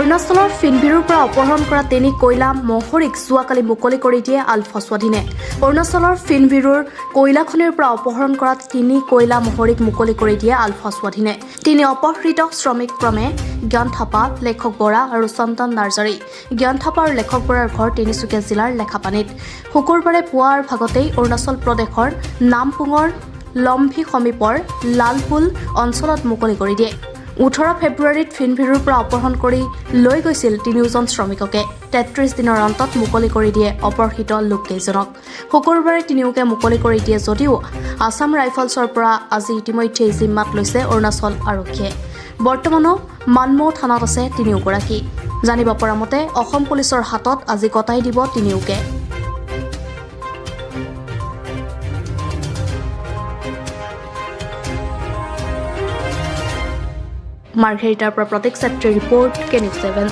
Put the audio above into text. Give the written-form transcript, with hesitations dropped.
অৰুণাচলৰ ফিনভিৰুৰ পৰা অপহৰণ কৰা তিনি কয়লা মহৰীক যোৱাকালি মুকলি কৰি দিয়ে আলফা স্বাধীনে। অৰুণাচলৰ ফিনভিৰুৰ কয়লাখনিৰ পৰা অপহৰণ কৰা তিনি কয়লা মহৰীক মুকলি কৰি দিয়ে আলফা স্বাধীনে। তিনি অপহৃত শ্ৰমিক ক্ৰমে জ্ঞান থাপা, লেখক বৰা আৰু চন্দন নাৰ্জাৰী। জ্ঞান থাপা আৰু লেখক বৰাৰ ঘৰ তিনিচুকীয়া জিলাৰ লেখাপানীত। শুকুৰবাৰে পুৱাৰ ভাগতেই অৰুণাচল প্ৰদেশৰ নামপুঙৰ লম্ভি সমীপৰ লালপুল অঞ্চলত মুকলি কৰি দিয়ে। 18 ফেব্ৰুৱাৰীত ফিনভিৰুৰ পৰা অপহৰণ কৰি লৈ গৈছিল তিনিওজন শ্ৰমিককে। 33 দিনৰ অন্তত মুকলি কৰি দিয়ে অপহৃত লোককেইজনক। শুকুৰবাৰে তিনিওকে মুকলি কৰি দিয়ে যদিও আছাম ৰাইফলছৰ পৰা আজি ইতিমধ্যেই জিম্মাত লৈছে অৰুণাচল আৰক্ষীয়ে। বৰ্তমানো মানমৌ থানাত আছে তিনিওগৰাকী। জানিব পৰা মতে, অসম পুলিচৰ হাতত আজি গতাই দিব তিনিওকে। মাৰ্ঘেৰিটাৰ পৰা প্ৰতীক চেত্ৰীৰ ৰিপৰ্ট, কে নিউজ 7।